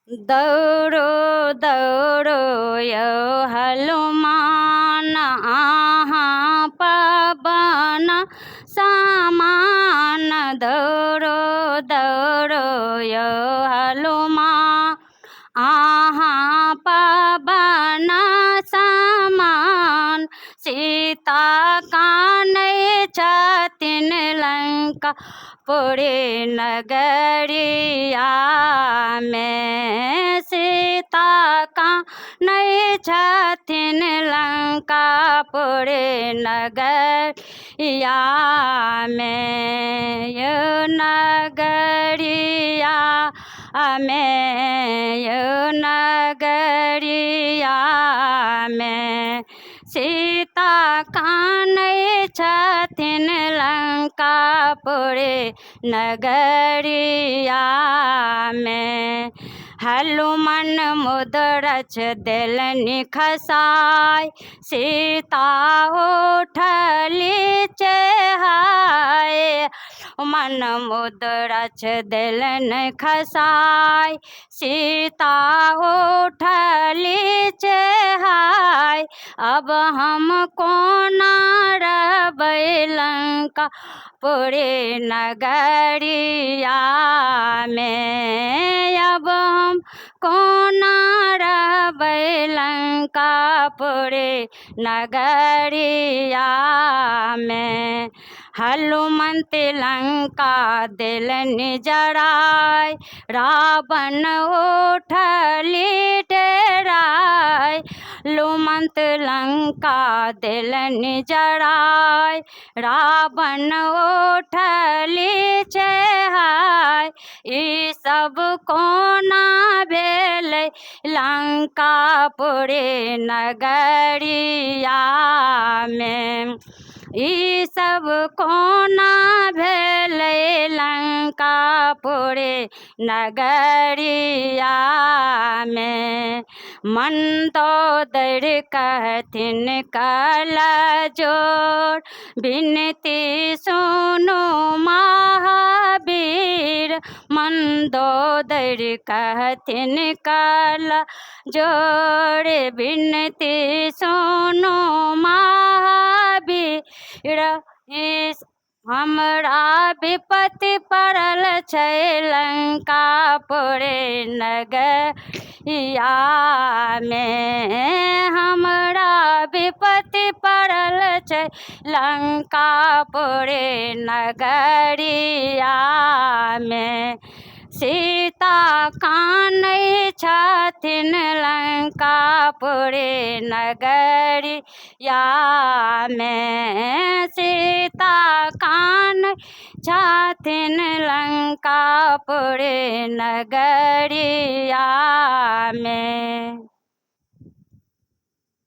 दौड़ो दौड़ो यौ हनुमान अहाँ पवन समान। दौड़ो दौड़ो यौ हनुमान अहाँ पवन समान। सीता कानै छथिन लङ्का पुरी नगरियामे। सीता कानै छथिन लङ्का पुरी नगरियामे। यौ नगरिया मे, यौ नगरिया मे सीता कानै छथिन लङ्कापुरी नगरियामे। हनुमान मुदरछ देलनि खसाय, सीता उठली चेहाय। मन मुदरछ देलनि खसाय, सीता उठली चेहाय। अब हम कोना रहबै लङ्का पुरी नगरियामे। अब हम कोना रहबै लङ्का पुरी नगरियामे। हनुमन्त लङ्का देलनि जराय, रावण उठली डेराय। हनुमन्त लङ्का देलनि जराय, रावण उठली चेहाय। ई सब कोना भेलै लङ्कापुरी नगरियामे। ई सब कोना भेलै लङ्कापुरी नगरियामे। मन्दोदर कहथिन कल जोर, विनती सुनु महावीर। मन्दोदर कहथिन कल जोर, विनती सुनु महावीर। हमरा विपत्ति पड़ल छै लङ्कापुरी नगरियामे। हमरा विपत्ति पड़ल छै लङ्कापुरी नगरियामे। सीता कानै छथिन लङ्कापुरी नगरियामे। सीता कानै छथिन लङ्कापुरी नगरियामे।